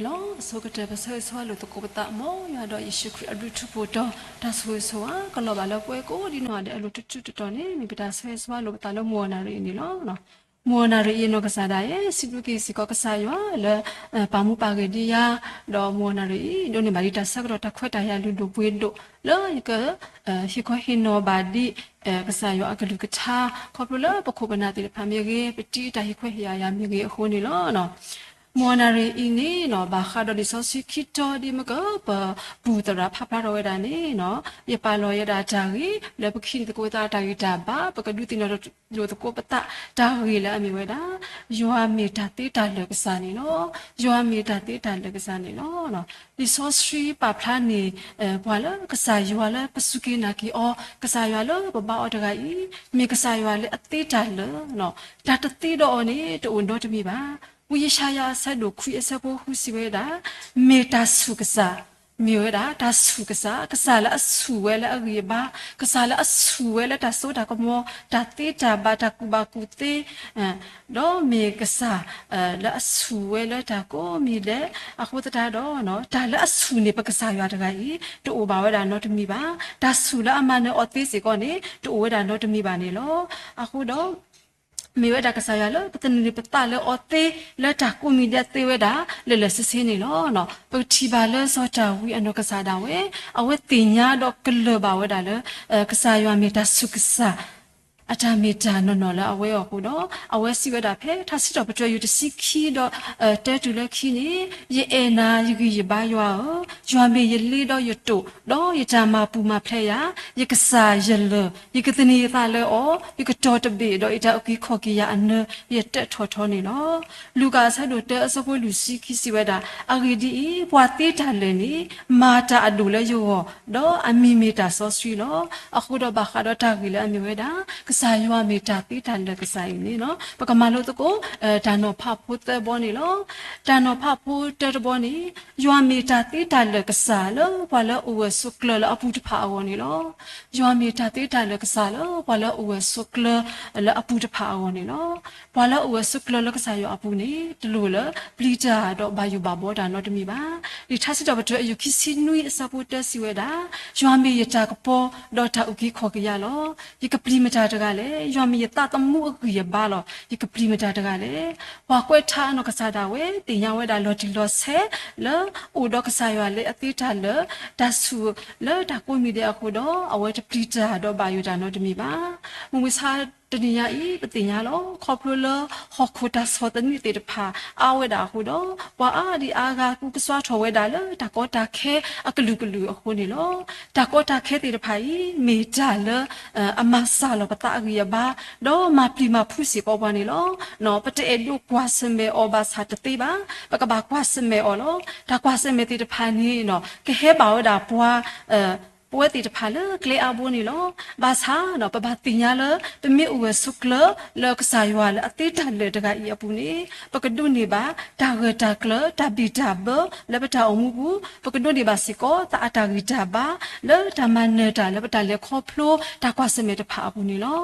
လီၤ. အဆိကတၢၢ် ပဆၢဂ့ၤဆၢဝါလိာ်သကိးပသး မ်ယွၤဒီးယ့ၣ်ၡူးခရံာ်အဘျုးထူးဖှိၣ်တီၤ တၢ်ဆိၣ်ဂ့ၤဆိၣ်ဝါ ကလီၤဘၣ်လၢပဝဲကိးဒံနီၢ်ဂၤဒဲးအလိၤ တတုၤတတီၤန့ၣ် မ့ၢ်ပတၢ်ဆၢဂ့ၤဆၢဝါလိာ်ပသးလၢမုၢ်ဂီၤနၣ်ရံၣ်အံၤန့ၣ်လီၤ. မုၢ်ဂီၤနၣ်ရံၣ်အံၤ အနီၢ်ကစၢ်ဒၣ်ယဲ စံးဘျုးက့ၤစ့ၢ်ကီးကစၢ်ယွၤလၢ ပာ်မူပာ်ဂဲၤဒံးယၤ, ဒီးမုၢ်ဂီၤနၣ်ရံၣ်အံၤ ဒိးန့ၢ်ဘၣ်ဒံးတၢ်ဆၢကတီၢ် တၢ်ခွဲးတၢ်ယာ်လုၢ်ဒိၣ်ပှ့ၤဒိၣ် လၢယက ဟ့ၣ်ခီဟ့ၣ်နီၤဘၣ်ဒံး ကစၢ်ယွၤအကလုၢ်ကထါ ခီဖျိလၢပခိၣ်ပနၢ်သ့ၣ်တဖၣ်မ့ၢ်ဂ့ၤ, ပတံၤတၢ်ဟ့ၣ်ခွဲးဟ့ၣ်ယာ်ယၤမ့ၢ်ဂ့ၤအဃိန့ၣ်လီၤ. မုၢ်ဂီၤနၣ်ရံၣ်အံၤန့ၣ် ဘၣ်ဃးဒီးလံာ်စီဆှံခံတီၤ ဒ်မ့ၢ်ကပပူၤသရၣ်ဖးဖျါထီၣ်ဝဲဒၣ်န့ၣ်, ယပာ်လီၤယဲဒၣ်တၢ်ဂ့ၢ် လၢပကဟံးန့ၢ်သကိးသးတၢ်ဂံၢ်တၢ်ဘါ, ပကဒုးသ့ၣ်နီၣ်လိာ်သကိးပသးတၢ်ဂ့ၢ်လၢအမ့ၢ်ဝဲဒၣ် ယွၤမ့ၢ်တၢ်သ့တၢ်လၢာ်ကစၢ်န့ၣ်လီၤ. ယွၤမ့ၢ်တၢ်သ့တၢ်လၢာ်ကစၢ်န့ၣ်လီၤ. လံာ်စီဆှံပာ်ဖျါန့ၢ် ပှၤလၢကစၢ်ယွၤလၢပစူၢ်က့ၤနာ်က့ၤအီၤ, ကစၢ်ယွၤလၢပဘါအီၤတဂၤအံၤ မ့ၢ်ကစၢ်ယွၤလၢအသ့တၢ်လၢာ်, တၢ်တသ့ဒီးအီၤန့ၣ် တအိၣ်နီတမံၤဘၣ်. ဝံယၡါယၤအဆၢဒိၣ်ခွံအဆၢဖိဃုစံးဝဲဒၣ်, မ့ၢ်တၢ်ဆူၣ်ကစၢ်, မ့ၢ်ဝဲဒၣ်တၢ်ဆူၣ်ကစၢ်, ကစၢ်လၢအဆူၣ်ဝဲလၢအဂံၢ်အဘါ, ကစၢ်လၢအဆူၣ်ဝဲလၢတၢ်စိတၢ်ကမီၤ, တၢ်သ့တၢ်ဘၣ်, တၢ်ကူၣ်ဘၣ်ကူၣ်သ့, ဒီးမ့ၢ်ကစၢ်လၢအဆူၣ်ဝဲလၢတၢ်ကိးမံၤဒဲး, အဃိသတးဒီး တၢ်လၢအဆူၣ်န့ၢ်ပကစၢ်ယွၤတဂၤအံၤ တအိၣ်ဘၣ်ဝဲဒၣ်နီတမံၤဘၣ်. တၢ်ဆူၣ်လၢအမၤနၢၤအီၤသ့စ့ၢ်ကီးန့ၣ် တအိၣ်ဝဲဒၣ်နီတမံၤဘၣ်န့ၣ်လီၤ. အဃိဒီး မ့ၢ်ဝဲဒၣ်ကစၢ်ယွၤလၢပသန့ၤပသးလၢအီၤသ့ လၢတၢ်ကိးမံၤဒဲးသ့ဝဲဒၣ် လၢာ်လၢာ်ဆ့ဆ့န့ၣ်လီၤ. ပကထံၣ်ဘၣ်လၢစီၤတၢ်ဝံအနီၢ်ကစၢ်ဒၣ်ဝဲ အဝဲသ့ၣ်ညါဒီးကလၢၤဘၣ်ဝဲဒၣ်လၢ ကစၢ်ယွၤမ့ၢ်တၢ်ဆူၣ်ကစၢ် အတၢ်မ့ၢ်တၢ်နီၢ်နီၢ်လၢအဝဲအီၤအဃိဒီး အဝဲစံးဝဲဒၣ်ဖဲ ထါစံးထီၣ်ပတြၢၤ ယုၢ်တဆံခံဒီး တၢတုၤလၢခံန့ၣ်, ယအဲၣ်နၤယဂံၢ်ယဘါယွၤဧၢ, ယွၤမ့ၢ်ယလ့ဒီးယတိာ်, ဒီးယတၢ်မၤပူၤမၤဖျဲးယၤ, ယကစၢ်ယလၢာ်, ယကသန့ၤယသးလၢအီၤ, ယကတီၤတဘ့ၣ်ဒီးယတၢ်အုၣ်က့ၤခီၣ်က့ၤယၤအနၢ ယတၢထီၣ်ထီန့ၣ်လီၤ. လူၤကၣ်အဆၢဒိၣ်တၢအဆၢဖိလွံၢ်ဆံခံစံးဝဲဒၣ်, အဂ့ၢ်ဒ်အံၤ, ပှၤသ့တၢ်လၢာ်န့ၣ် မၤတၢ်အဒိၣ်လၢယဂီၢ်, ဒီးအမံၤမ့ၢ်တၢ်စီဆှံလီၤ. အဃိဒီးဘၣ်ဃးဒီးတၢ်ဂ့ၢ်လၢအမ့ၢ်ဝဲဒၣ် ကစၢ်ယွၤမ့ၢ်တၢ်သ့တၢ်လၢာ်ကစၢ်အံၤန့ၣ် ပကမၤလိသကိး တၢ်နီၤဖးဖိသၢဘီန့ၣ်လီၤ. တၢ်နီၤဖးဖိတၢတဘီန့ၣ်, ယွၤမ့ၢ်တၢ်သ့တၢ်လၢာ်ကစၢ်လၢပှၤလၢအိၣ်ဂၢၢ်ဆိးကျၢၤလၢအပူၤတဖၣ်အဂီၢ်န့ၣ်လီၤ. ယွၤမ့ၢ်တၢ်သ့တၢ်လၢာ်ကစၢ်လၢပှၤလၢအိၣ်ဂၢၢ်ဆိးကျၢၤလၢအပူၤတဖၣ်အဂီၢ်န့ၣ် တလိၣ်လၢပျံၤတၢ်ဒီး ဘၣ်ယိၣ်ဘၣ်ဘီတၢ်နီတမံၤဘၣ်. လံာ်ထါစံးထီၣ်ပတြၢၤ အယုၢ်ခံဆံနွံအဆၢဖိတၢစံးဝဲဒၣ်, ယွၤမ့ၢ်ယတၢ်ကပီၤ ဒီးတၢ်အုၣ်က့ၤခီၣ်က့ၤယၤလီၤ. ယကပျံၤမတၤတဂၤလဲၣ်. ယွၤမ့ၢ်ယသးသမူအဂံၢ်အဘါလီၤ. ယကပျံၤမတၤတဂၤလဲၣ်. ပှၤကွဲးထါအနီၢ်ကစၢ်ဒၣ်ဝဲ သ့ၣ်ညါဝဲဒၣ်လီၤတံၢ်လီၤဆဲး လၢအိၣ်ဒီးကစၢ်ယွၤလၢအသ့တၢ်လၢာ်, တၢ်ဆူၣ်လၢတၢ်ကိးမံၤဒဲးအဃိဒီး အဝဲတပျံၤတၢ်ဒီးဘၣ်ယိၣ်တၢ်နီတမံၤဘၣ်. မုၢ်မဆါတနံၤညါအံၤ ပသ့ၣ်ညါလီၤ. ခီဖျိလၢဟီၣ်ခိၣ်တၢ်ဆီၣ်သနံးသ့ၣ်တဖၣ် အါဝဲဒၣ်အဃိဒီး ပှၤအါဒံအါဂၤ ကူကစွါထီၣ်ဝဲဒၣ်လၢတၢ်ကီတၢ်ခဲအကလုာ်ကလုာ်အဃိန့ၣ်လီၤ. တၢ်ကီတၢ်ခဲသ့ၣ်တဖၣ်အံၤ မ့ၢ်တၢ်လၢ အမၤစှၤလီၤပသးအဂံၢ်အဘါ, ဒီးမၤပျံၤမၤဖုးစ့ၢ်ကီးပှၤန့ၣ်လီၤ. ပတအဲၣ်ဒိးကွၢ်ဆၢၣ်မဲာ်အီၤဘၣ်ဆၣ်တသ့ဘၣ်. ပကဘၣ်ကွၢ်ဆၢၣ်မဲာ်အီၤလီၤ. တၢ်ကွၢ်ဆၢၣ်မဲာ်သ့ၣ်တဖၣ်န့ၣ် ကဟဲဘၣ်ဝဲဒၣ်ပှၤ ပဝဲသ့ၣ်တဖၣ်လၢကျဲအါဘိန့ၣ်လီၤ. ဘၣ်ဆၣ် ပဘၣ်သ့ၣ်ညါလၢ ပမ့ၢ်အိၣ်ဂၢၢ်ဆိးကျၢၤလၢကစၢ်ယွၤလၢအသ့တၢ်လၢာ်တဂၤအံၤအပူၤန့ၣ် ပကဒိးန့ၢ်ဘၣ် တၢ်ဂၢၢ်တၢ်ကျၢၤ တၢ်ဘံၣ်တၢ်ဘၢ လၢပတၢ်အိၣ်မူပူၤ, ပကဒိးန့ၢ်ဘၣ်စ့ၢ်ကီး သးအတၢ်ဂံၢ်တၢ်ဘါ လၢတၢ်မၤနၢၤတၢ်လၢပတၢ်လဲၤခီဖျိ တၢ်ကွၢ်ဆၢၣ်မဲာ်တဖၣ်အပူၤန့ၣ်လီၤ.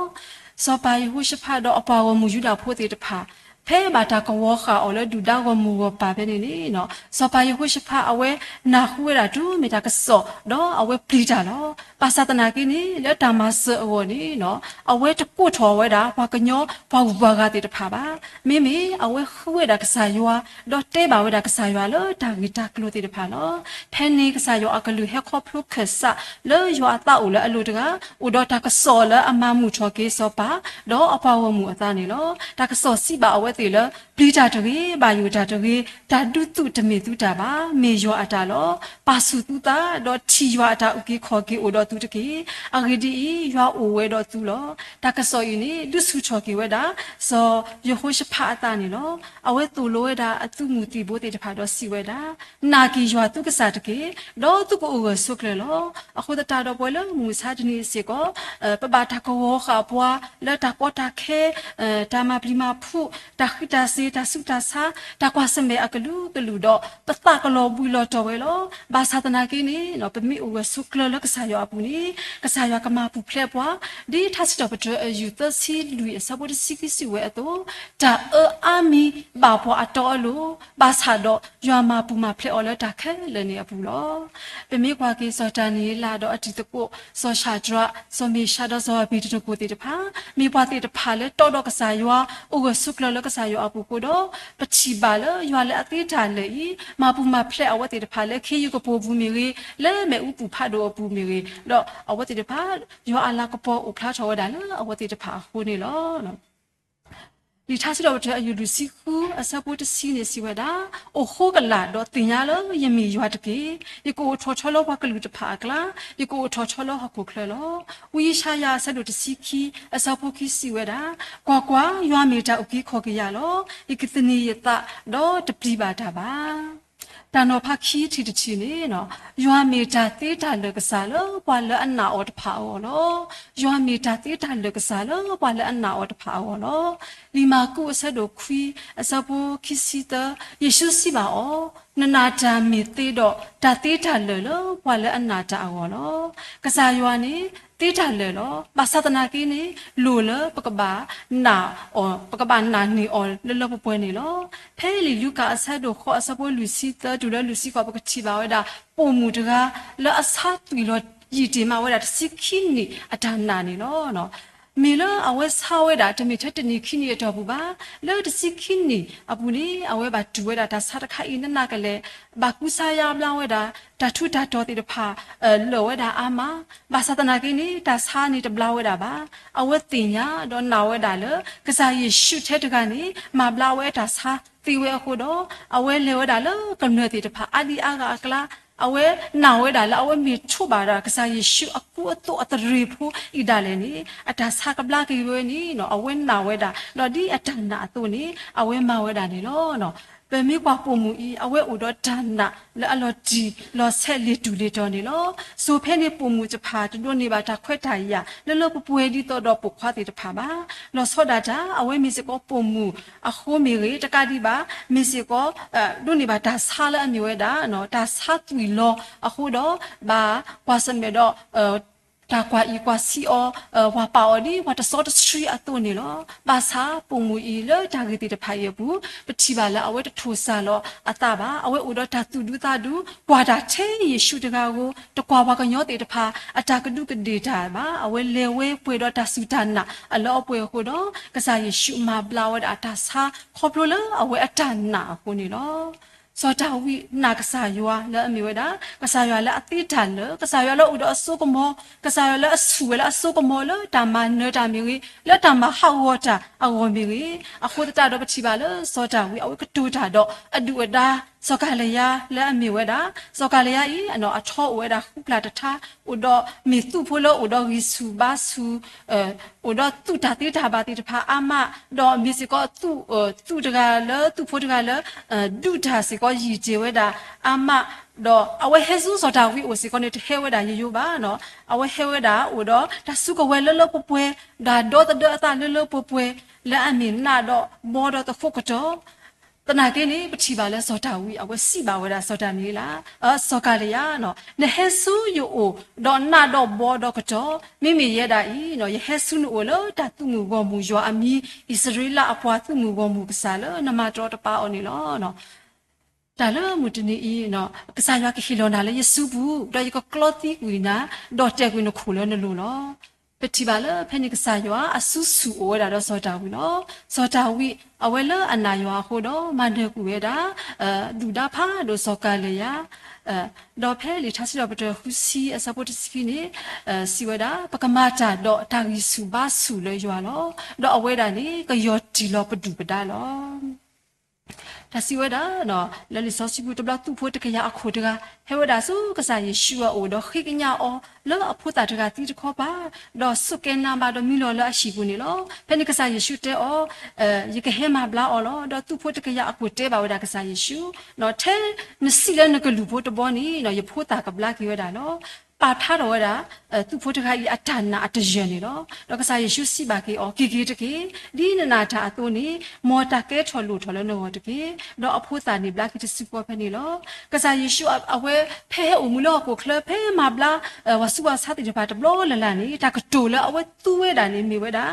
စီၤပၤယဟိၤၡဖးဒီးအပှၤဂီၢ်မုၢ်ယူဒၤဖိသ့ၣ်တဖၣ် ဖဲဘၣ်တၢ်ကဝီၤဃာ်အီၤလၢဒုၣ်ဒါဂီၢ်မုၢ်ဂီၢ်ပၢ်ဖဲန့ၣ်န့ၣ် စီၤပၤယဟိၤၡဖးအဝဲနၢ်ဟူဝဲဒၣ်တုၤမ့ၢ်တၢ်ကစီၣ် ဒီးအဝဲပျံၤတၢ်လီၤ. ဘၣ်ဆၣ်သနာ်က့န့ၣ် လၢတၢ်မၤစၢၤအဂီၢ်န့ၣ် အဝဲတကိးထီၣ်ဝဲဒၣ်ပှၤကညီပှၤဂုၤပှၤဂၤသ့ၣ်တဖၣ်ဘၣ်. မ့မ့ၢ်အဝဲဃုဝဲဒၣ်ကစၢ်ယွၤ ဒီးတဲဘၣ်ဝဲဒၣ်ကစၢ်ယွၤလၢတၢ်ဂ့ၢ်တၢ်ကျိၤသ့ၣ်တဖၣ်လီၤ. ဖဲန့ၣ်ကစၢ်ယွၤအကလုၢ်ဟဲခီဖျိခၢၣ်စးလၢယွၤအသးအိၣ်လၢအလိၤတဂၤ အိၣ်ဒီးတၢ်ကစီၣ်လၢအမၤမုာ်ထီၣ်က့ၤစီၤပၤ ဒီးအပှၤဂီၢ်မုၢ်အသးန့ၣ်လီၤ. တၢ်ကစီၣ်စံးဘၣ်အဝဲသ့ၣ်လၢ ပျံၤတၢ်တဂ့ၤ, ဘၣ်ယိၣ်တၢ်တဂ့ၤ, တၢ်ဒုးသုးတမ့ၢ်သုတၢ်ဘၣ်, မ့ၢ်ယွၤအတၢ်လီၤ. ပာ်ဆူၣ်သုသး ဒီးထံၣ်ယွၤအတၢ်အုၣ်က့ၤခီၣ်က့ၤအိၣ်ဒီးသုတက့ၢ်. အဂ့ၢ်ဒ်အံၤ, ယွၤအိၣ်ဝဲဒီးသုလီၤ. တၢ်ကစီၣ်အံၤန့ၣ် ဒုးဆူၣ်ထီၣ်က့ၤဝဲဒၣ် စီၤယဟိၤၡဖးအသးန့ၣ်လီၤ. အဝဲသိၣ်လိဝဲဒၣ်အသုးမုၢ်သံၣ်ဘိသ့ၣ်တဖၣ်ဒီးစံးဝဲဒၣ်, နာ်က့ၤယွၤသုကစၢ်တက့ၢ်, ဒီးသုကအိၣ်ဂၢၢ်ဆိးကျၢၤလီၤ. အဃိသတးဒီးပဝဲလၢမုၢ်မဆါတနံၤအံၤစ့ၢ်ကီး ပဘၣ်တၢ်ကဝီၤဃာ်ပှၤလၢတၢ်ကီတၢ်ခဲ တၢ်မၤပျံၤမၤဖုး တၢ်ဃုတၢ်စ့ၤ တၢ်ဆူးတၢ်ဆါ တၢ်ကွၢ်ဆၢၣ်မဲာ်အကလုာ်ကလုာ်ဒီး ပသးကလီၤဘှံးလီၤတီၤဝဲလီၤ. ဘၣ်ဆၣ်သနာ်က့န့ၣ် ပမ့ၢ်အိၣ်ဂၢၢ်ဆိးကျၢၤလၢကစၢ်ယွၤအပူၤန့ၣ် ကစၢ်ယွၤကမၤပူၤဖျဲးပှၤ, ဒ်ထါစံးထီၣ်ပတြၢၤအယုၢ်သၢဆံလွံၢ်အဆၢဖိတဆံခံစံးဝဲအသိး, တၢ်အၢအါမံၤဘၣ်ပှၤအတီအလိၤ, ဘၣ်ဆၣ်ဒီးယွၤမၤပူၤမၤဖျဲးအီၤလၢတၢ်ခဲလၢာ်န့ၣ်အပူၤလီၤ. ပမ့ၢ်ကွၢ်က့ၤစီၤဒၤနံးယ့လးဒီးအတံၤသကိး, စီၤၡၤဒြး, စီၤမ့ၤၡးဒီးစီၤအဘ့းနကိၤသ့ၣ်တဖၣ်, မ့ၢ်ပှၤသ့ၣ်တဖၣ်လၢတီဒီးကစၢ်ယွၤ, အိၣ်ဂၢၢ်ဆိးကျၢၤလၢကစၢ်ယွၤအပူၤအဃိဒီး, ပထံၣ်ဘၣ်လၢယွၤလၢအသ့တၢ်လၢာ်အံၤ မၤပူၤမၤဖျဲးအဝဲသ့ၣ်တဖၣ်လၢခ့ယုၢ်ကပိာ်ပူၤမ့ၢ်ဂ့ၤ, လၢမ့ၣ်အူပူၤဖးဒိၣ်အပူၤမ့ၢ်ဂ့ၤ, ဒီးအဝဲသ့ၣ်တဖၣ် ယွၤအလၤကပီၤအိၣ်ဖျါထီၣ်ဝဲဒၣ်လၢအဝဲသ့ၣ်တဖၣ်အဃိန့ၣ်လီၤ. လံာ်ထါစံးထီၣ်ပတြၢၤအယုၢ်လွံၢ်ဆံဃုအဆၢဖိတဆံန့ၣ်စံးဝဲဒၣ်, အိၣ်ဃိကလာ်ဒီးသ့ၣ်ညါလၢယမ့ၢ်ယွၤတက့ၢ်. ယကအိၣ်ထီၣ်ထီလၢပှၤကလုာ်တဖၣ်အကျါ, ယကအိၣ်ထီၣ်ထီလၢဟီၣ်ခိၣ်ချၢလီၤ. ဝံယၡါယၤအဆၢဒိၣ်တဆံခံအဆၢဖိခံစံးဝဲဒၣ်, ကွၢ်ကွၢ်, ယွၤမ့ၢ်တၢ်အုၣ်က့ၤခီၣ်က့ၤယၤလီၤ. ယကသန့ၤယသးဒီးတပျံၤဘၣ်တၢ်ဘၣ်. တၢ်နီၤဖးခံထံၣ်တထံၣ်န့ၣ်, ယွၤမ့ၢ်တၢ်သ့တၢ်လၢာ်ကစၢ်လၢပှၤလၢအနာ်အီၤတဖၣ်အဂီၢ်လီၤ. ယွၤမ့ၢ်တၢ်သ့တၢ်လၢာ်ကစၢ်လၢပှၤလၢအနာ်အီၤတဖၣ်အဂီၢ်လီၤ. လံာ်မၢ်ကူးအဆၢဒိၣ်ခွံအဆၢဖိခံဆံသၢ, ယ့ၣ်ၡူးစံးဘၣ်အီၤ, နနာ်တၢ်မ့ၢ်သ့ဒီး တၢ်သ့တၢ်လၢာ်လၢပှၤလၢအနာ်တၢ်အဂီၢ်လီၤ. ကစၢ်ယွၤန့ၣ် သ့တၢ်လၢာ်လီၤ. ဘၣ်ဆၣ်သနာ်က့န့ၣ် လိၣ်လၢပကဘၣ်နာ်အီၤ, ပကဘၣ်နာ်န့ၢ်အီၤလၢလၢပှဲၤပှဲၤန့ၣ်လီၤ. ဖဲလံာ်လူၤကၣ်အဆၢဒိၣ်ဃိးအဆၢဖိလွံၢ်ဆံသၢတုၤလၢလွံၢ်ဆံဃိး ပကထံၣ်ဘၣ်ဝဲဒၣ် ပိာ်မုၣ်တဂၤ လၢအဆါသွံၣ်လီၤယံာ်တ့ၢ်မးဝဲဒၣ်တဆံခံနံၣ်အတၢ်နာ်န့ၣ်လီၤ. မ့ၢ်လၢအဝဲဆါဝဲဒၣ် တမ့ၢ်ထဲတနံၤခံနံၤအတီၢ်ပူၤဘၣ်. လၢတဆံခံနံၣ်အပူၤန့ၣ် အဝဲဘၣ်တူၢ်ဝဲဒၣ်တၢ်ဆါတခါအံၤ နနာ်ကလဲၣ်, ဘၣ်ကူစါယါဘျါဝဲဒၣ် တၢ်ထူးတၢ်တီၤသ့ၣ်တဖၣ် လၢာ်ဝဲဒၣ်အါမး. ဘၣ်ဆၣ်သနာ်က့န့ၣ် တၢ်ဆါန့ၣ်တဘျါဝဲဒၣ်ဘၣ်. အဝဲသ့ၣ်ညါဒီးနာ်ဝဲဒၣ်လၢ ကစၢ်ယ့ၣ်ၡူးထဲတဂၤန့ၣ် မၤဘျါဝဲတၢ်ဆါသ့ဝဲအဃိဒီး အဝဲလဲၤဝဲဒၣ်လၢကမျၢၢ်သ့ၣ်တဖၣ်အါဒံအါဂၤအကျါ, အဝဲနာ်ဝဲဒၣ်လၢအဝဲမ့ၢ်ထိးဘၣ်ဒၣ် ကစၢ်ယ့ၣ်ၡူးအကူအသိးအသရ့ၤဖိအံၤဒၣ်လဲာ်န့ၣ် အတၢ်ဆါကဘျါက့ၤဝဲန့ၣ် အဝဲနာ်ဝဲဒၣ်, ဒီးဒ်အတၢ်နာ်အသိးန့ၣ် အဝဲမၤဝဲဒၣ်န့ၣ်လီၤ. ပမ့ၢ်ကွၢ်ပိာ်မုၣ်အံၤ အဝဲအိၣ်ဒီးတၢ်နာ်လၢအလီၤတံၢ်လီၤဆဲးလ့ၤတူၢ်လ့ၤတီၤန့ၣ်လီၤ. စိၤဖဲန့ၣ်ပိာ်မုၣ်တဖၣ် တဒိးန့ၢ်ဘၣ်တၢ်ခွဲးတၢ်ယာ် လၢလၢပှဲၤပှဲၤဒ်သိးဒီးပိာ်ခွါသ့ၣ်တဖၣ်ဘၣ်. လီၤဆီဒၣ်တၢ် အဝဲမ့ၢ်စ့ၢ်ကီးပိာ်မုၣ်အဃိမ့ၢ်ဂ့ၤ, တကးဒံးဘၣ် မ့ၢ်စ့ၢ်ကီး ဒိးန့ၢ်ဘၣ်တၢ်ဆါလၢအမ့ၢ်ဝဲဒၣ် တၢ်ဆါသွံၣ်လီၤအဃိဒီး ဘၣ်ကွၢ်ဆၢၣ်မဲာ်ဒီး တၢ်ကွၢ်အံၤကွၢ်ဆံးအီၤ, ပှၤပာ်အီၤဒ်ပှၤတစီတဆှံအသိးန့ၣ်လီၤ. ဘၣ်ဆၣ်ပိာ်မုၣ်အံၤလၢတၢ်ဂ့ၢ်သ့ၣ်တဖၣ်အံၤအပူၤ ပထံၣ်ဘၣ်လၢအဝဲတထိၣ်စၢ်လီၤအသးဘၣ်. အဝဲအိၣ်ဒီးတၢ်သူၣ်ဒူသးဒူ, ကွၢ်တၢ်ထဲယ့ၣ်ၡူးတဂၤဧိၤ, တကွၢ်ပှၤကညီသ့ၣ်တဖၣ် အတၢ်ကဒူးကဒ့ၣ်တၢ်ဘၣ်. အဝဲလဲၤဝဲပှဲၤဒီးတၢ်စူၢ်တၢ်နာ်အလၢအပှဲၤအဃိဒီး ကစၢ်ယ့ၣ်ၡူးမၤဘျါဝဲဒၣ်အတၢ်ဆါ ခီဖျိလၢအဝဲအတၢ်နာ်အဃိန့ၣ်လီၤ. စီၤဒၤဝံးနာ်ကစၢ်ယွၤလၢအမ့ၢ်ဝဲဒၣ် ကစၢ်ယွၤလၢအသ့တၢ်လၢာ်, ကစၢ်ယွၤလၢအအိၣ်ဒီးအစိကမီၤ, ကစၢ်ယွၤလၢအဆူၣ်ဝဲလၢအစိကမီၤလၢတၢ်မၤနၢၤတၢ်မ့ၢ်ဂ့ၤ, လၢတၢ်မၤဟးဂီၤတၢ်အဂီၢ်မ့ၢ်ဂ့ၤ, အဃိသတးဒီးပထံၣ်ဘၣ်လၢစီၤဒၤဝံး အဝဲကတိၤတၢ်ဒီးအဒုၣ်အဒါ စီၤကၤလယါလၢအမ့ၢ်ဝဲဒၣ်, စီၤကၤလယါအံၤ အထီအိၣ်ဝဲဒၣ်ဃုပျၢ်တထါ, အိၣ်ဒီးမ့ၢ်သုးဖိလၢအိၣ်ဒီးဂံၢ်ဆူၣ်ဘါဆူၣ် အိၣ်ဒီးသုးတၢ်သ့တၢ်ဘၣ်သ့ၣ်တဖၣ်အါမး, ဒီးမ့ၢ်စ့ၢ်ကီးသုးတဂၤလၢ သုးဖိတဂၤလၢ ဒုးတၢ်စ့ၢ်ကီးယံာ်တ့ၢ်ဝဲဒၣ်အါမး, ဒီးအဝဲဟဲဆူစီၤဒၤဝံးအိၣ်စ့ၢ်ကီးန့ၣ် တဟဲဝဲဒၣ်ယိယိဘၣ်နီၤ, အဝဲဟဲဝဲဒၣ်အိၣ်ဒီးတၢ်စုကဝဲၤလၢလၢပှဲၤပှဲၤ, တၢ်ဒီသဒၢအသးလၢလၢပှဲၤပှဲၤ, လၢအမ့ၢ်နးဒီးဘီဒီးသဃိးကတီၢ် သနာ်က့န့ၣ် ပထံၣ်ဘၣ်လၢစီၤဒၤဝံး အဝဲစံးဘၣ်ဝဲဒၣ်စီၤဒၤနံးယ့လး, စီၤကၤလယါ, နဟဲဆူယအိၣ်ဒီးနးဒီးဘီဒီးကတီၢ်, မ့မ့ၢ်ယဲဒၣ်အံၤ ယဟဲဆူနအိၣ်လၢတၢ်သုးမုၢ်ဂီၢ်မုၢ်ယွၤအမံၤ အံၣ်စရ့လးအပှၤသုးမုၢ်ဂီၢ်မုၢ်ကစၢ်လၢနမၤတရီတပါအီၤန့ၣ်လီၤ. တၢ်လၢမုၢ်တနံၤအံၤ ကစၢ်ယွၤကဟ့ၣ်လီၤနၤလၢယစုပူၤ, ဒီးယကကျီသံကွံာ်နၤ, ဒီးတဲာ်ကွံာ်နခိၣ်လၢနလိၤလီၤ. ပထံၣ်ဘၣ်လၢဖဲန့ၣ်ကစၢ်ယွၤအစုဆူၣ်အိၣ်ဝဲဒၣ်ဒီးစီၤဒၤဝံးလီၤ. စီၤဒၤဝံး အဝဲလၢအနာ်ယွၤအဃိဒီး မၤနၢၤကွံာ်ဝဲဒၣ် ဒုၣ်ဒါဖးဒိၣ်စီၤကၤလယါ, ဒီးဖဲလံာ်ထါစံးထီၣ်ပတြၢၤဃုဆံအဆၢဖိတဆံခံန့ၣ် စံးဝဲဒၣ် ပကမၤတၢ်ဒီးတၢ်ဂံၢ်ဆူၣ်ဘါဆူၣ်လၢယွၤလီၤ. ဒီးအဝဲဒၣ်န့ၣ် ကယီၢ်တံၢ်လီၤပဒုၣ်ပဒါလီၤ. တၢ်စံးဝဲဒၣ် လၢလံာ်စီဆှံပူၤတဘျီ သုးဖိတကယၤအခိၣ်တဂၤ ဟဲဝဲဒၣ်ဆူကစၢ်ယ့ၣ်ၡူးအအိၣ်ဒီးဃ့ကညးအီၤ လၢအဖိသၣ်တဂၤသံတခီပၤ, ဒီးဆိးကဲနးဘၣ်ဒီးမံလီၤလၢအဟံၣ်ပူၤန့ၣ်လီၤ. ဖဲန့ၣ်ကစၢ်ယ့ၣ်ၡူးတဲအီၤ, ယကဟဲမၤဘျါအီၤလီၤ. ဒီးသုးဖိတကယၤအခိၣ်တဲဘၣ်ဝဲဒၣ်ကစၢ်ယ့ၣ်ၡူး, ထဲနစံးလၢနကလုၢ်ဖိတဘီန့ၣ် ယဖိသၣ်ကဘျါက့ၤဝဲဒၣ်လီၤ. ပာ်ဖျါထီၣ်ဝဲဒၣ် သုးဖိတဂၤအံၤအတၢ်နာ်အတယၢၢ်န့ၣ်လီၤ. ဒီးကစၢ်ယ့ၣ်ၡူးစံးဘၣ်က့ၤအီၤ, က့ၤက့ၤတက့ၢ်, ဒ်နနာ်တၢ်အသိးန့ၣ် မ်တၢ်ကဲထီၣ်လိၣ်ထီၣ်လၢနဂီၢ်တက့ၢ်. ဒီးအဖိသၣ်န့ၣ်ဘျါက့ၤတစုဃီဖဲန့ၣ်လီၤ. ကစၢ်ယ့ၣ်ၡူးအဝဲဖဲဟဲအိၣ်မူလၢဟီၣ်ခိၣ်ချၢ ဖဲမၤဘျါ ပှၤဆူးပှၤဆါသ့ၣ်တဖၣ်တဘျီလၢ်လၢ်န့ၣ် တၢ်ကတိၤလၢအဝဲသူဝဲဒၣ်န့ၣ်မ့ၢ်ဝဲဒၣ်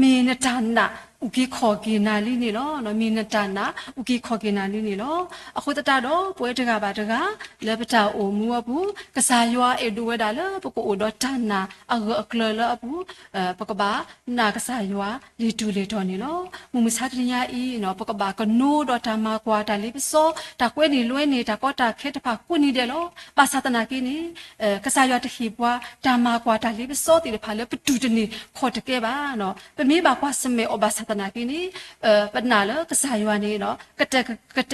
မ့ၢ်နတၢ်နာ်အုၣ်က့ၤခီၣ်က့ၤနၤလံန့ၣ်လီၤ. မ့ၢ်နတၢ်နာ်အုၣ်က့ၤခီၣ်က့ၤနၤလံန့ၣ်လီၤ. အဃိသတးဒီး ပဝဲတဂၤဘၣ်တဂၤ လၢပတၢ်အိၣ်မူအပူၤ ကစၢ်ယွၤအဲၣ်ဒိးဝဲဒၣ်လၢပကအိၣ်ဒီးတၢ်နာ်အဂၢၢ်အကျၢၤလၢအပူၤ ပကဘၣ်နာ်ကစၢ်ယွၤလံာ်တူၢ်လံာ်တီၤန့ၣ်လီၤ. မုၢ်မဆါတနံၤညါအံၤ ပကဘၣ်ကနိဒီးတၢ်မၤကွၢ်တၢ်လ့ပစီ တၢ်ကွဲန့ၢ်လွဲန့ၢ် တၢ်ကီတၢ်ခဲတဖၣ်ကိးနံၤဒဲးလီၤ. ဘၣ်ဆၣ်သနာ်က့န့ၣ် ကစၢ်ယွၤတဟ့ၣ်ပှၤ တၢ်မၤကွၢ်တၢ်လ့ပစီသ့ၣ်တဖၣ်လၢပတူၢ်တန့ၢ်ခီၣ်တကဲဘၣ်. ပမ့ၢ်ဘၣ်ကွၢ်ဆၢၣ်မဲာ်အီၤဘၣ်ဆၣ်သနာ်က့န့ၣ် ပနာ်လၢကစၢ်ယွၤန့ၣ် ကတဲာ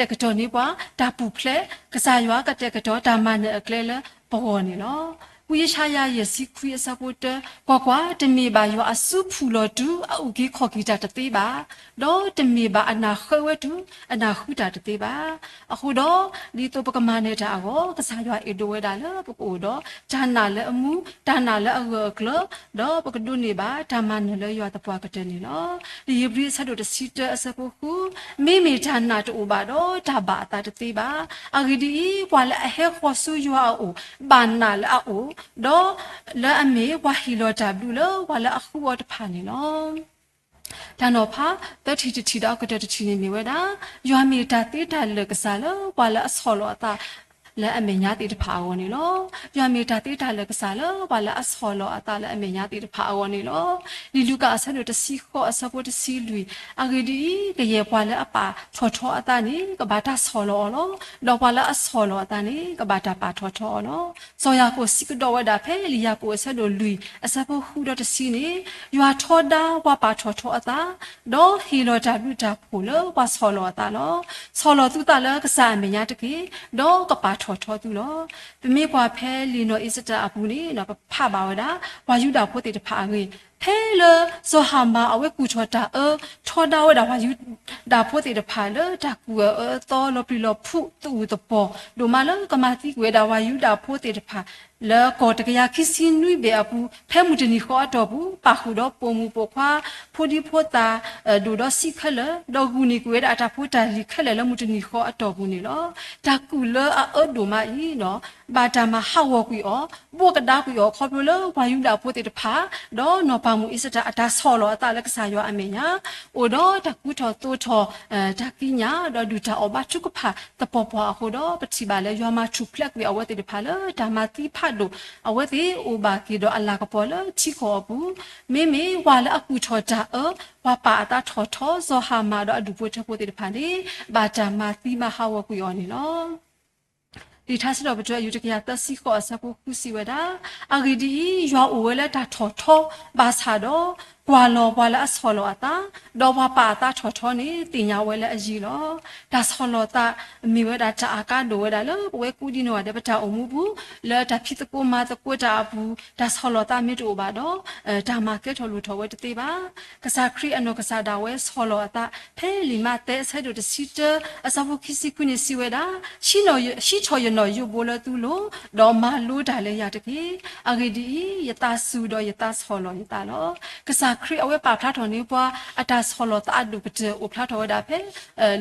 ်ကတီၤန့ၢ်ပှၤ တၢ်ပူၤဖျဲး, ကစၢ်ယွၤကတဲာ်ကတီၤတၢ်မၤနၢၤအကျဲလၢ ပဂီၢ်န့ၣ်လီၤ. ဝံယၡါယၤ ယဲၢ်ဆံခွံ အဆၢဖိတၢ, ကွၢ်ကွၢ်, တမ့ၢ်ဘၣ်ယွၤအစုဖှူၣ်လီၤတုၤ အအုၣ်က့ၤခီၣ်က့ၤတၢ်တသ့ဘၣ်, ဒီးတမ့ၢ်ဘၣ်အနၢ်ဃဲဝဲတုၤ အနၢ်ဃုတၢ်တသ့ဘၣ်. အဃိဒီး ဒ်သိးပကမၤနၢၤတၢ်အဂီၢ် ကစၢ်ယွၤအဲၣ်ဒိးဝဲဒၣ်လၢပကအိၣ်ဒီး တၢ်နာ်လၢအမူ, တၢ်နာ်လၢအဂၢၢ်အကျၢၤ, ဒီးပကဒိးန့ၢ်ဘၣ်တၢ်မၤနၢၤလၢယွၤသပှၢ်ကတၢၢ်န့ၣ်လီၤ. လံာ်ဧ့ၤဘြံၤ အဆၢဒိၣ်တဆံတၢ အဆၢဖိဃု, မ့မ့ၢ်တၢ်နာ်တအိၣ်ဘၣ်ဒီး တၢ်ဘၣ်အသးတသ့ဘၣ်. အဂ့ၢ်ဒ်အံၤ, ပှၤလၢအဟဲဃီၤဆူယွၤအအိၣ် ဘၣ်နာ်လၢအအိၣ်, ဒီးလၢအမ့ၢ်ပှၤဟ့ၣ်လီၤတၢ်ဘျုးလၢပှၤလၢအဃုအီၤတဖၣ်န့ၣ်လီၤ. တၢ်နီၤဖး သၢထံၣ်တထံၣ်ဒီးအကတၢၢ်တထံၣ်န့ၣ်မ့ၢ်ဝဲဒၣ်, ယွၤမ့ၢ်တၢ်သ့တၢ်လၢာ်ကစၢ်လၢပှၤလၢအဆီၣ်လီၤအသးလၢအမဲာ်ညါသ့ၣ်တဖၣ်အဂီၢ်န့ၣ်လီၤ. ယွၤမ့ၢ်တၢ်သ့တၢ်လၢာ်ကစၢ်လၢပှၤလၢအဆီၣ်လီၤအသးလၢအမဲာ်ညါသ့ၣ်တဖၣ်အဂီၢ်န့ၣ်လီၤ. လံာ်လူၤကၣ် အဆၢဒိၣ်တဆံဃိး အဆၢဖိတဆံလွံၢ်, အဂ့ၢ်ဒ်အံၤ, ကယဲၢ်ပှၤလၢအပာ်ထီၣ်ထီအသးန့ၣ် ကဘၣ်တၢ်ဆီၣ်လီၤအီၤလီၤ. ဒီးပှၤလၢအဆီၣ်လီၤအသးန့ၣ် ကဘၣ်တၢ်ပာ်ထီၣ်ထီအီၤလီၤ. စီၤယၤကိာ်စံးကဒီးဝဲဒၣ်ဖဲလံာ်ယၤကိာ်အဆၢဒိၣ်လွံၢ် အဆၢဖိဃုဒီးတဆံန့ၣ်, ယွၤထီဒါပှၤပာ်ထီၣ်ထီအသး, ဒီးဟ့ၣ်လီၤတၢ်ဘျုးတၢ်ဖှိၣ်လၢပှၤဆီၣ်လီၤအသးလီၤ. ဆီၣ်လီၤသုသးလၢကစၢ်အမဲာ်ညါတက့ၢ်, ဒီးကပာ်ထီၣ်ထီသုလီၤ. ပမ့ၢ်ကွၢ်ဖဲလံာ်နီၢ်အ့စတၢၤအပူၤန့ၣ် ပဖးဘၣ်ဝဲဒၣ် ပှၤယူဒၤဖိသ့ၣ်တဖၣ်အဂ့ၢ်, ဖဲလၢစီၤဟၤမၣ်အဝဲကူၣ်ထီၣ်တၢ်အၢ ထီဒါဝဲဒၣ်ပှၤယူဒၤဖိသ့ၣ်တဖၣ်လၢတၢ်ကူၣ်အၢအၢသီလီၤပျံၤလီၤဖုးသအုးသပှီၤ ဒိၣ်မးလၢကမၤသံကွံာ်ဝဲဒၣ်ပှၤယူဒၤဖိသ့ၣ်တဖၣ် လၢကီၢ်တကယၤခံဆံနွံဘ့ၣ်အပူၤ ဖဲမုၢ်တနံၤဃီအတီၢ်ပူၤ ပာ်ဃုာ်ဒီးပိာ်မုၣ်ပိာ်ခွါ ဖိဒံဖိသၣ် ဒိၣ်ဒီးဆံးခဲလၢာ် ဒီးဂုာ်န့ၢ်ကွံာ်ဝဲဒၣ်အတၢ်ဖိတၢ်လံၤခဲလၢာ်လၢမုၢ်တနံၤဃီအတီၢ်ပူၤန့ၣ်လီၤ. တၢ်ကူၣ်လၢအအၢဒိၣ်မးအံၤ ဘၣ်တၢ်မၤဟးဂီၤကွံာ်အီၤ ဘိးကဒါကွံာ်အီၤခီဖျိလၢပှၤယူဒၤဖိသ့ၣ်တဖၣ် ဒီးနီၢ်ပၤမုၣ်အ့စတၢၤအတၢ်ဆီၣ်လီၤအသးလၢကစၢ်ယွၤအမဲာ်ညါ အိၣ်ဒီးတၢ်ကူထီၣ်သိးထီၣ် တၢ်ကံးညာ် ဒီးဒုၣ်တၢ်အီၣ်ဘၣ်ထုကဖၣ်သပှၢ်ပှၢ်အဃိဒီး ပထံၣ်ဘၣ်လၢယွၤမၤထူၣ်ဖျဲးကွံာ်အဝဲသ့ၣ်တဖၣ်လၢ တၢ်မၤသံဖးဒိၣ် အဝဲသ့ၣ်အိၣ်ဘၣ်က့ၤဒီးအလၤကပီၤလၢထံကီၢ်အပူၤ, မ့မ့ၢ်ပှၤလၢအကူၣ်ထီၣ်တၢ်အၢ ပှၤပာ်အသးထီၣ်ထီ စီၤဟၤမၣ်ဒီးအဒူၣ်ဖိထၢဖိသ့ၣ်တဖၣ်န့ၣ် ဘၣ်တၢ်မၤသံမၤဟးဂီၤကွံာ်အီၤန့ၣ်လီၤ. လံာ်ထါစံးထီၣ်ပတြၢၤ အယူၢ်တကယၤသၢဆံဃိး အဆၢဖိဃုစံးဝဲဒၣ်, အဂ့ၢ်ဒ်အံၤ, ယွၤအိၣ်ဝဲလၢတၢ်ထီၣ်ထီဘၣ်ဆၣ်ဒီး ကွၢ်လီၤပှၤလၢအဆီၣ်လီၤအသး, ဒီးပှၤပာ်အသးထီၣ်ထီန့ၣ် သ့ၣ်ညါဝဲလၢအယံၤလီၤ. တၢ်ဆီၣ်လီၤသးမ့ၢ်ဝဲဒၣ်တၢ်အကါဒိၣ်ဝဲဒၣ်လၢပဝဲကိးဒံနီၢ်ဂၤဒဲးပတၢ်အိၣ်မူပူၤ, လၢတၢ်ဖံးသကိးမၤသကိးတၢ်အပူၤ တၢ်ဆီၣ်လီၤသးမ့ၢ်တအိၣ်ဘၣ်ဒီး တၢ်မၤကဲထီၣ်လိၣ်ထီၣ်ဝဲတသ့ဘၣ်. ကစၢ်ခရံာ်အနီၢ်ကစၢ်ဒၣ်ဝဲဆီၣ်လီၤအသး ဖဲလံာ်မးသဲအဆၢဒိၣ်တဆံတၢ အဆၢဖိခံဆံခွံန့ၣ်စံးဝဲဒၣ်, ဟံးထီၣ်ယနီၣ်ယိးဘိလၢသုလိၤ, ဒီးမၤလိတၢ်လၢယၤတက့ၢ်. အဂ့ၢ်ဒ်အံၤ, ယသးစူၤဒီးယသးဆီၣ်လီၤယသးလီၤ. ကစၢ်ခရံာ်အဝဲပာ်ဖျါထီၣ်န့ၢ်ပှၤ အတၢ်ဆီၣ်လီၤသးအဒိၣ်ကတၢၢ်အိၣ်ဖျါထီၣ်ဝဲဒၣ်ဖဲ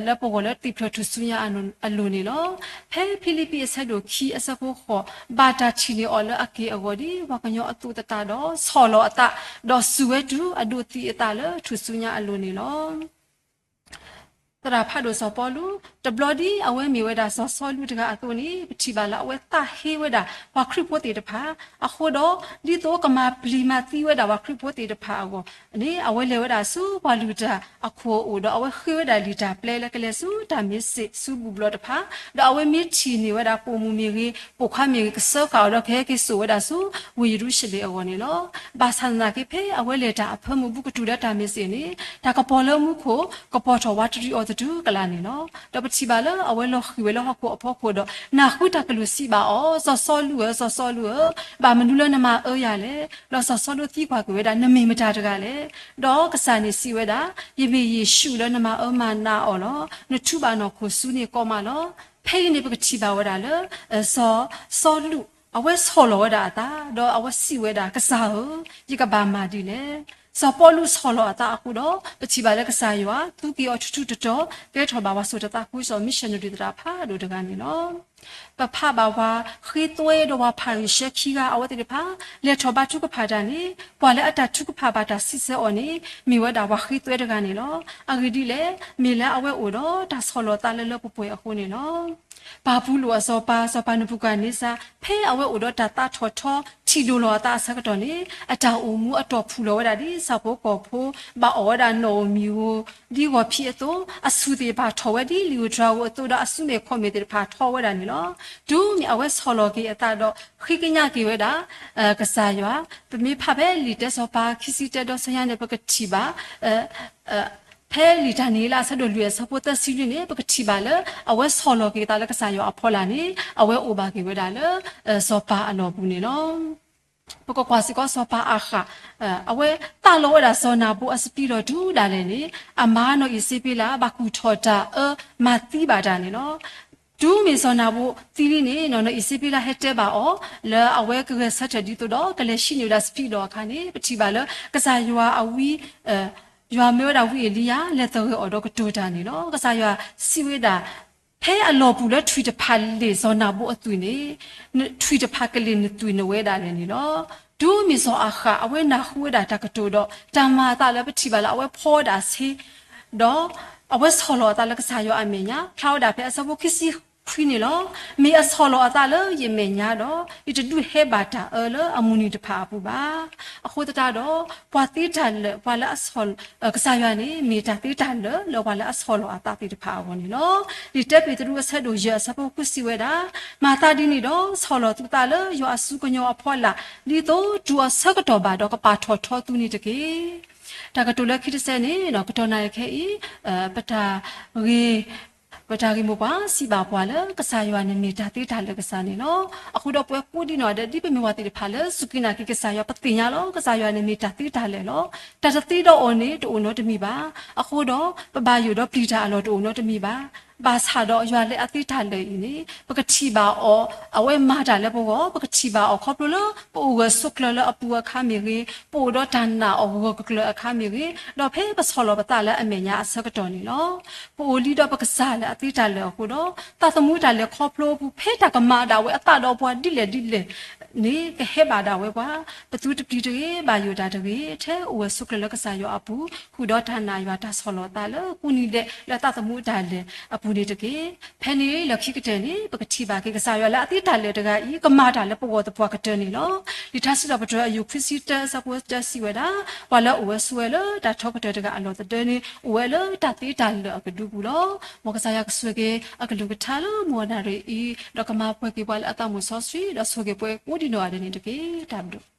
လၢပဂီၢ်လၢသ့ၣ်ဖျၢၣ်ထူၣ်စုညါအလိၤန့ၣ်လီၤ. ဖဲဖံလံးပံးအဆၢဒိၣ်ခံအဆၢဖိဃိး, ဘၣ်တၢ်ထံၣ်န့ၢ်အီၤလၢအက့ၢ်အဂီၤဒ်ပှၤကညီအသိးသတးဒီး ဆီၣ်လီၤအသး, ဒီးစူၢ်ဝဲတုၤအဒိးသံအသးလၢထူၣ်စုညါအလိၤန့ၣ်လီၤ. သရၣ်ဖးဒိၣ်စီၤပီလူး တဘျီဒ်အဝဲမ့ၢ်ဝဲဒၣ်စီၤစီလူးတဂၤအသိးန့ၣ် ပထံၣ်ဘၣ်လၢအဝဲသးဟ့ဝဲဒၣ်ပှၤခရံာ်ဖိသ့ၣ်တဖၣ်, အဃိဒီး ဒ်သိးကမၤပျံၤမၤသံဝဲဒၣ်ပှၤခရံာ်ဖိသ့ၣ်တဖၣ်အဂီၢ်န့ၣ် အဝဲလဲၤဝဲဒၣ်ဆူပှၤလုၢ်တၢ်အခိၣ်အအိၣ် ဒီးအဝဲဃ့ဝဲဒၣ်လံာ်တၢ်ပျဲလၢကလဲၤဆူတၢ်မ့ၢ်စ့ၢ်ဆူဘူၣ်ဘျီတဖၣ်, ဒီးအဝဲမ့ၢ်ထံၣ်န့ၢ်ဝဲဒၣ်ပိာ်မုၣ်မ့ၢ်ဂ့ၤ ပိာ်ခွါမ့ၢ်ဂ့ၤ ကစၢဃာ်အီၤဒီးကဟဲက့ၤစိာ်ဝဲဒၣ်ဆူဝ့ၢ်ယရူၤၡလ့ၣ်အဂီၢ်န့ၣ်လီၤ. ဘၣ်ဆၣ်သနာ်က့ဖဲအဝဲလဲၤတၢ်အဖၢမုၢ်ဘူကတူၢ်လၢတၢ်မ့ၢ်စ့ၢ်န့ၣ် တၢ်ကပီၤလၢမူခိၣ် ကပီၤထီၣ်ဝးတရံးအီၤသတူၢ်ကလာ်န့ၣ်လီၤ. ဒီးပထံၣ်ဘၣ်လၢအဝဲလီၤဃံၤဝဲလၢဟီၣ်ခိၣ်အဖီခိၣ်ဒီး နၢ်ဃုတၢ်ကလုၢ်စံးဘၣ်အီၤ, စီၤစီလူးဧၢ, စီၤစီလူးဧၢ, ဘၣ်မနုၤလၢနမၤအၢယၤလဲၣ်. ဒီးစီၤစီလူးသံကွၢ်ကွံာ်ဝဲဒၣ် နမ့ၢ်မတၤတဂၤလဲၣ်. ဒီးကစၢ်န့ၣ်စံးဝဲဒၣ်, ယမ့ၢ်ယ့ၣ်ၡူးလၢနမၤအၢမၤနးအီၤလီၤ. နထူးဘၣ်နီၢ်ခိၣ်ဆူန့ၣ်ကီမးလီၤ. ဖဲအံၤန့ၣ်ပကထံၣ်ဘၣ်ဝဲဒၣ်လၢ စီၤစီလူး အဝဲဆီၣ်လီၤဝဲဒၣ်အသး, ဒီးအဝဲစံးဝဲဒၣ်, ကစၢ်ဧၢ, ယကဘၣ်မၤဒ်လဲၣ်. စီၤပီလူးဆီၣ်လီၤအသးအဃိဒီး ပထံၣ်ဘၣ်လၢကစၢ်ယွၤသူက့ၤအီၤထူထူတီတီ, ကဲထီၣ်ဘၣ်ပှၤစိာ်တၢ်သးခုကစီၣ် missionary သရၣ်ဖးဒိၣ်တဂၤန့ၣ်လီၤ. ပဖးဘၣ်ပှၤဃ့သွဲဒီးပှၤဖၤရံၤၡဲခံဂၤ အဝဲသ့ၣ်တဖၣ် လဲၤထီၣ်ဘါထုကဖၣ်တၢ်န့ၣ် ပှၤလၢအတၢ်ထုကဖၣ်ဘၣ်တၢ်စံးဆၢအီၤန့ၣ် မ့ၢ်ဝဲဒၣ်ပှၤဃ့သွဲတဂၤန့ၣ်လီၤ. အဂ့ၢ်ဒ်လဲၣ်, မ့ၢ်လၢအဝဲအိၣ်ဒီးတၢ်ဆီၣ်လီၤသးလၢလၢပှဲၤပှဲၤအဃိန့ၣ်လီၤ. ပၢ်ပူၤလိာ်အစီၤပၤ, စီၤပၤနဘူၤခၣ်န့စၢ် ဖဲအဝဲအိၣ်ဒီးတၢ်သးထီၣ်ထီ ထံၣ်ဒိၣ်လီၤအသးအဆၢကတီၢ်န့ၣ် အတၢ်အိၣ်မူအတီၢ်ဖုၣ်လီၤဝဲဒၣ်ဒ်ဆၣ်ဖိကီၢ်ဖိ ဘၣ်အီၣ်ဝဲဒၣ်နီၣ်ဧိၤမံၤဧိၤ ဒ်ဂီၤဖံးအသိး, အဆူၣ်သ့ၣ်တဖၣ်ထီၣ်ဝဲဒ်လံာ်ဧိၤတြၤဧိၤအသိးဒီး အစုမဲာ်ခီၣ်မဲာ်သ့ၣ်တဖၣ်ထီဝဲဒၣ်န့ၣ်လီၤ. တုၤမ့ၢ်အဝဲဆီၣ်လီၤက့ၤအသးဒီး ဃ့ကညးက့ၤဝဲဒၣ် ကစၢ်ယွၤ, ပမ့ၢ်ဖးဖဲလံာ်တၢစီၤပၤခံဆံတၢဒီးဆၢညါန့ၣ် ပကထံၣ်ဘၣ် ဖဲလံာ်တၢ်န့ၣ်လၢအဆၢဒိၣ်လွံၢ်အဆၢဖိသၢဆံလွံၢ်န့ၣ် ပကထံၣ်ဘၣ်လၢ အဝဲဆီၣ်လီၤက့ၤအသးလၢကစၢ်ယွၤအဖီလာ်န့ၣ် အဝဲအိၣ်ဘၣ်က့ၤဝဲဒၣ်လၢ စီၤပၤအလီၢ်ပူၤန့ၣ်လီၤ. ပကကွၢ်စ့ၢ်ကီးစီၤပၤအၤဃး, အဝဲသးလီဝဲဒၣ်စီၤနၤဘိအစပံးလီၢ်တုၤဒၣ်လဲာ်န့ၣ် အမါနီၢ်အံၤစ့ပ့လး ဘၣ်ကူၣ်ထီၣ်တၢ်အၢ မၤသံဘၣ်တၢ်န့ၣ်လီၤ. တုၤမ့ၢ်စီၤနၤဘိသံလံန့ၣ် နီၢ်အံၤစ့ပ့လးဟဲတဲဘၣ်အီၤ လၢအဝဲကဂဲၤဆၢထၢၣ်ဒ်သိးဒီး ကလဲၤဟံးန့ၢ်ဝဲဒၣ်စပံးလီၢ်အခါန့ၣ် ပထံၣ်ဘၣ်လၢကစၢ်ယွၤအဝံ ယွၤမၢဝဲဒၣ်ဝံအ့လံယၤ လဲၤသဂၢၢ်အီၤဒီးကတိၤတၢ်န့ၣ်လီၤ. ကစၢ်ယွၤစံးဝဲဒၣ်, ဖဲအလီၢ်ပူၤလၢထွံၣ်တဖၣ်လ့ၣ်စီၤနၤဘိအသွံၣ်န့ၣ်, ထွံၣ်တဖၣ်ကလ့ၣ်နသွံၣ်နဝဲဒၣ်လဲာ်န့ၣ်လီၤ. တုၤမ့ၢ်စီၤအၤဃး အဝဲနၢ်ဟူဝဲဒၣ်တၢ်ကတိၤဒီး တၢ်မၤအသးလၢပထံၣ်ဘၣ်လၢအဝဲဖီဝဲဒၣ်ဆ့ ဒီးအဝဲဆီၣ်လီၤအသးလၢကစၢ်ယွၤအမဲာ်ညါ ဖျါဝဲဒၣ်ဖဲအဆၢဖိခံဆံခွံန့ၣ်လီၤ. မ့ၢ်အဆီၣ်လီၤအသးလၢယမဲာ်ညါဒီး ယတဒုးဟဲဘၣ်တၢ်အၢလၢအမုၢ်နံၤတဖၣ်အပူၤဘၣ်. အဃိသတးဒီး ပှၤသ့တၢ်လၢာ် ပှၤလၢအဆီၣ် ကစၢ်ယွၤန့ၣ် မ့ၢ်တၢ်သ့တၢ်လၢာ်လၢပှၤလၢအဆီၣ်လီၤအသးသ့ၣ်တဖၣ်အဂီၢ်န့ၣ်လီၤ. လံာ်တၢပ့းတရူးအဆၢဒိၣ်ယဲၢ်အဆၢဖိဃုစံးဝဲဒၣ်, မၤသးဒ်န့ၣ်ဒီး ဆီၣ်လီၤသုသးလၢယွၤအစုကညီၤအဖီလာ် ဒ်သိးတုၤအဆၢကတီၢ်ဘၣ်ဒီးကပာ်ထီၣ်ထီသုန့ၣ်တက့ၢ်. တၢ်ကတိၤလၢခံတစဲးန့ၣ် ကတီၢ်နၣ်ရံၣ်ခဲအံၤ ပတၢ်ဂ့ၤ ပတၢ်ဂ့ၢ်မိၢ်ပှၢ်စံးဘၣ်ပှၤလၢ ကစၢ်ယွၤန့ၣ်မ့ၢ်တၢ်သ့တၢ်လၢာ်ကစၢ်န့ၣ်လီၤ. အဃိဒီးပဝဲကိးဒံနီၢ်ဂၤဒဲး ဒ်ပမ့ၢ်ပှၤသ့ၣ်တဖၣ်လၢစူၢ်က့ၤနာ်က့ၤကစၢ်ယွၤ ပသ့ၣ်ညါလီၤ ကစၢ်ယွၤန့ၣ်မ့ၢ်တၢ်သ့တၢ်လၢာ်လီၤ. တၢ်တသ့ဒီးအီၤန့ၣ် တအိၣ်နီတမံၤဘၣ်. အဃိဒီး ပဘၣ်ယိၣ်ဒီးပျံၤတၢ်အလီၢ်တအိၣ်နီတမံၤဘၣ်. ဘၣ်ဆၣ်ဒီးယွၤလၢအသ့တၢ်လၢာ်အံၤန့ၣ် ပကထံၣ်ဘၣ်အီၤ အဝဲမၤတၢ်လၢပဂီၢ်, ပကထံၣ်ဘၣ်အီၤခီဖျိလၢ ပအိၣ်ဂၢၢ်ဆိးကျၢၤလၢအပူၤအခါမ့ၢ်ဂ့ၤ, ပအိၣ်ဒီးတၢ်နာ်အီၤဂၢၢ်ဂၢၢ်ကျၢၤကျၢၤအခါမ့ၢ်ဂ့ၤ, ဒီးဖဲပဆီၣ်လီၤပသးလၢအမဲာ်ညါအဆၢကတီၢ်န့ၣ်လီၤ. ပအိၣ်လံဒီးပကစၢ်လၢအသ့တၢ်လၢာ်အဃိဒီး သးသမူတၢ်လဲၤခီဖျိအပူၤ ဖဲတၢ်ကမၤဒၣ်ဝဲအသးဒီးပှၤဒ်လဲၣ်ဒ်လဲၣ်န့ၣ် ကဟဲဘၣ်ဒၣ်ဝဲပှၤ, ပသုတပျံၤတဂ့ၤ, ဘၣ်ယိၣ်တၢ်တဂ့ၤ, ထဲအိၣ်ဝဲဆိးကျၢၤလၢကစၢ်ယွၤအပူၤ, ဃုာ်ဒီးတၢ်နာ်ယွၤတၢ်ဆီၣ်လီၤသးလၢကူနံၤဒဲးလၢသးသမူတၢ်လဲၤအပူၤန့ၣ်တက့ၢ်. ဖဲန့ၣ်လၢခံကတၢၢ်န့ၣ် ပကထံၣ်ဘၣ်က့ၤကစၢ်ယွၤလၢအသ့တၢ်လၢာ်တဂၤအံၤ ကမၤတၢ်လၢပဂီၢ်သပှၢ်ကတၢၢ်န့ၣ်လီၤ. လံာ်ထါစံးထီၣ်ပတြၢၤအယုၢ်ခွံဆံတၢအဆၢဖိတၢစံးဝဲဒၣ်, ပှၤလၢအအိၣ်ဝဲဆိးဝဲလၢတၢ်ထီကတၢၢ်တဂၤအလီၢ်သဒၢန့ၣ် အိၣ်ဝဲလၢတၢ်သ့တၢ်လၢာ်အကဒုပူၤလီၤ. မ်ကစၢ်ယွၤကဆိၣ်ဂ့ၤအကလုၢ်ကထါလၢမုၢ်နၤရံၣ်အံၤ, ဒီးကမၤပှဲၤက့ၤပှၤလၢအသးမုာ်စီဆှံ, ဒီးဆိၣ်ဂ့ၤပှၤကိးဒံနီၢ်ဂၤဒဲးန့ၣ်တက့ၢ်. တၢ်ဘျုး